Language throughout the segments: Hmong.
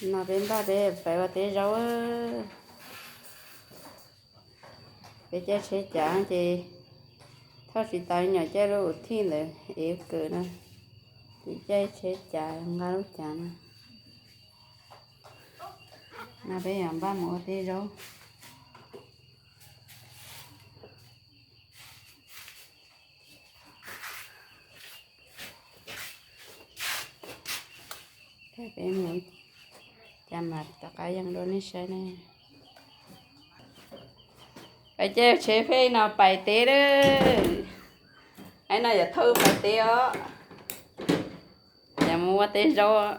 No peb npaj peb pais ua teb zaub. Peb caij tsheb cav ces thauj tsis tau nyuam caij lub thij ntawd ev kawm na, ces caij tsheb cav nqa lub cav no. No peb yuav npaj mus ua teb zaub. Peb mus cas mas rov qab yees rau nej saib ne. Peb caij tsheb pem no pais teb lawm. Aib, no yog thauj pais teb os. Yog mus ua teb zaub.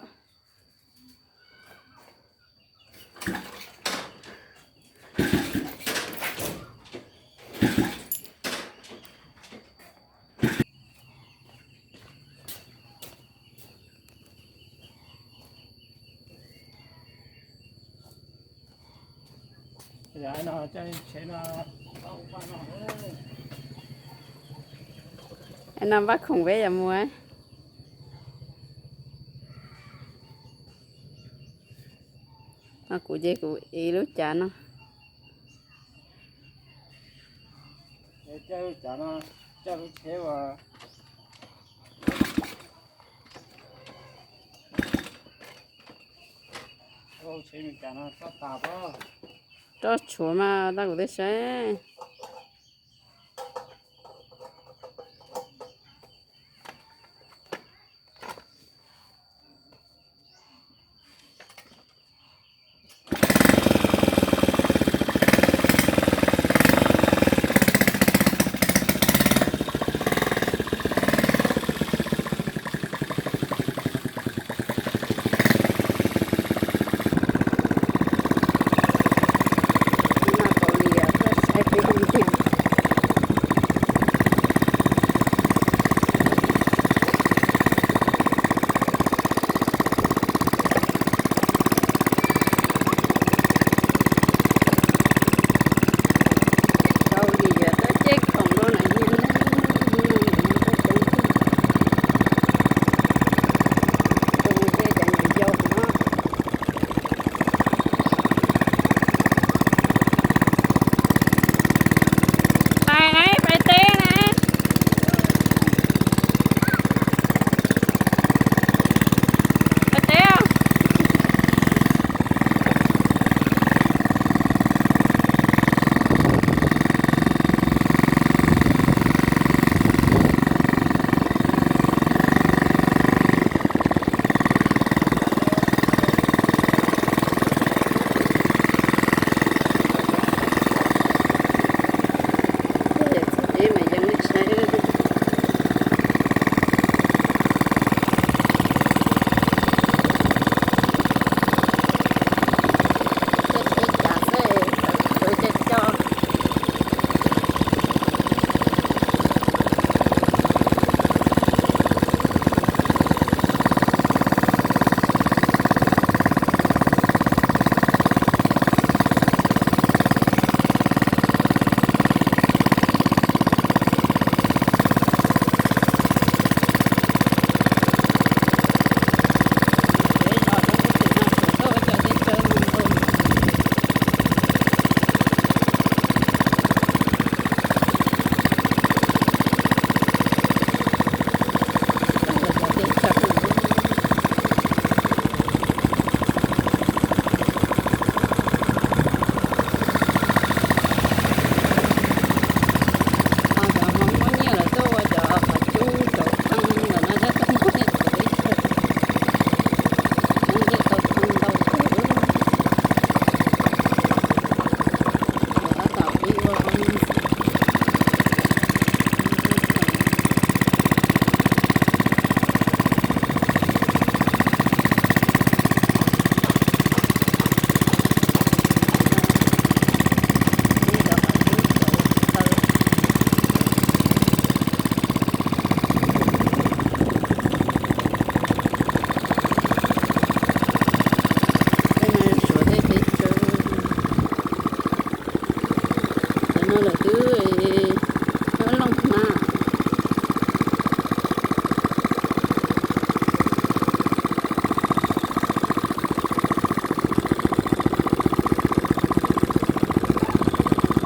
No npaj khoom peb yuav mus. No kuv ces kuv ev lub cav no. Caij lub cav no, caij lub tsheb uas tsheb Amelikas no txhob tas pob. Roj tshuav mas tau kuv twb saib. Ib no kaus lim tuaj saib peb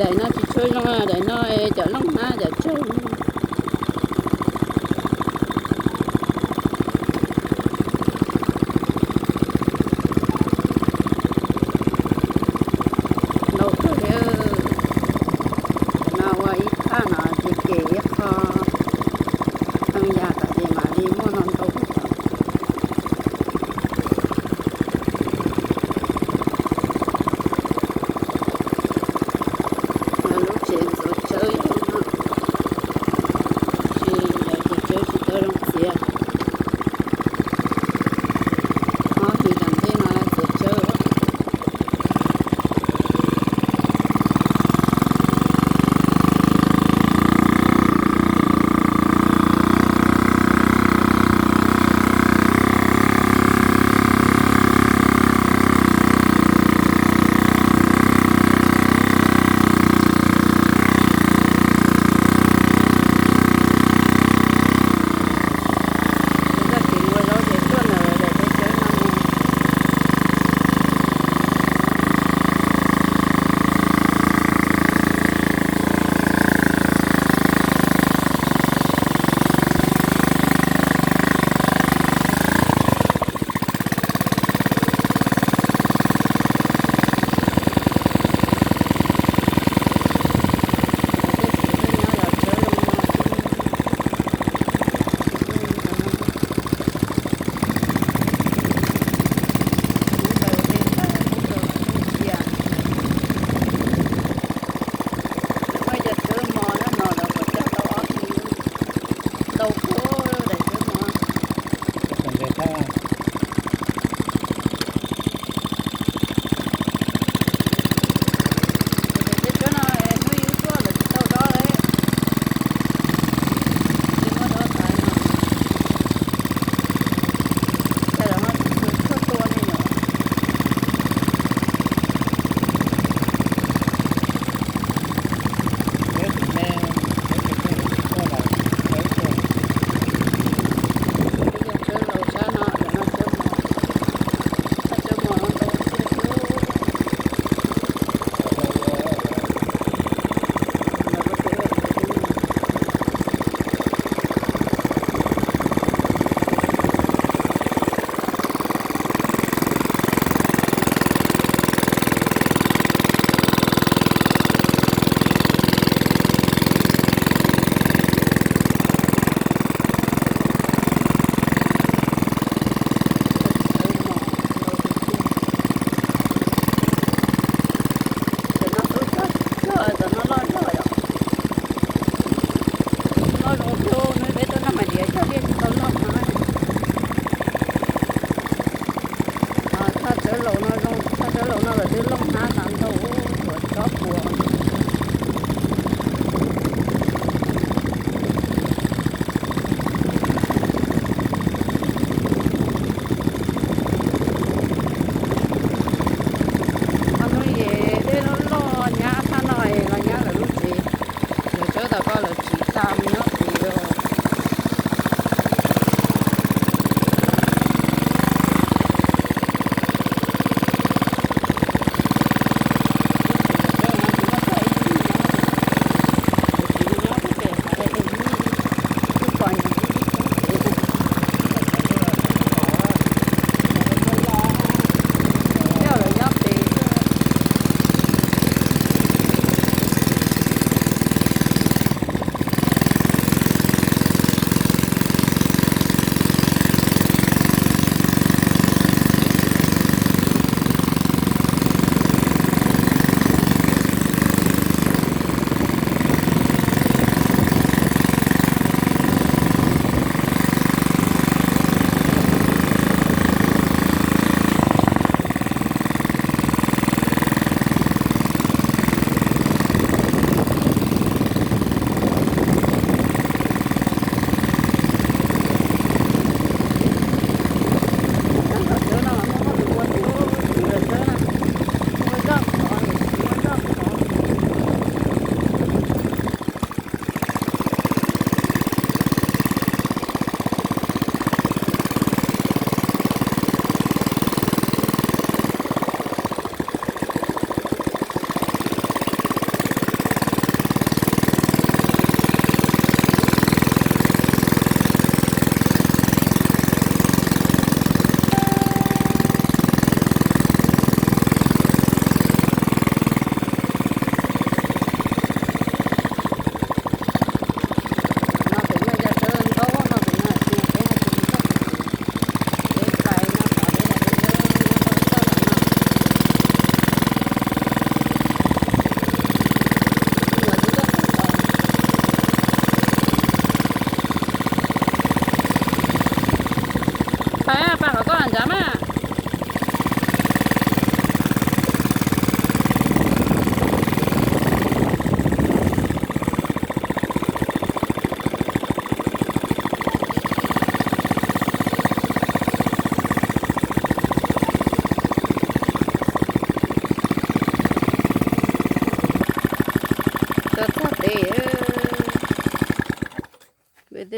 Daim no tsis tshua zoo, daim no cov looj hnab cov tsawg. Ntau kawg li. Cov no ua ib thaj no ces kem ib qho pheej yas tas ces mam li muaj no ntau. Lub tsev ntxuav tsawb yog no.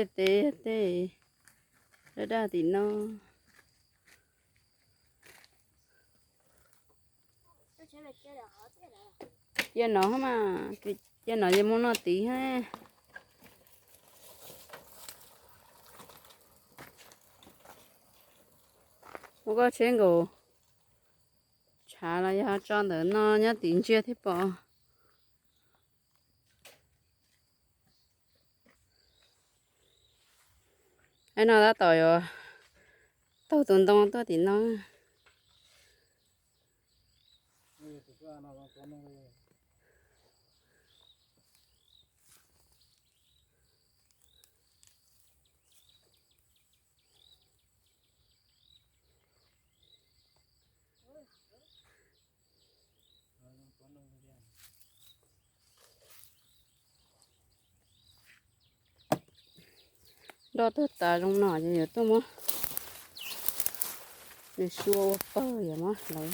Tej teb, tej daj daj tim no. Cia no mas, cia no ces mus noj tid thiab. Ua koj tsheb nkaus, tshav los yog tso ntawm no nyob tim ntsiag thiab pom. Aib, no tab tom yuav taug tus ntoo tuaj tim no. Nroj tuag tas zoo no ces yuav tuaj muab nws sua ua pawg, yuav muab hlawv.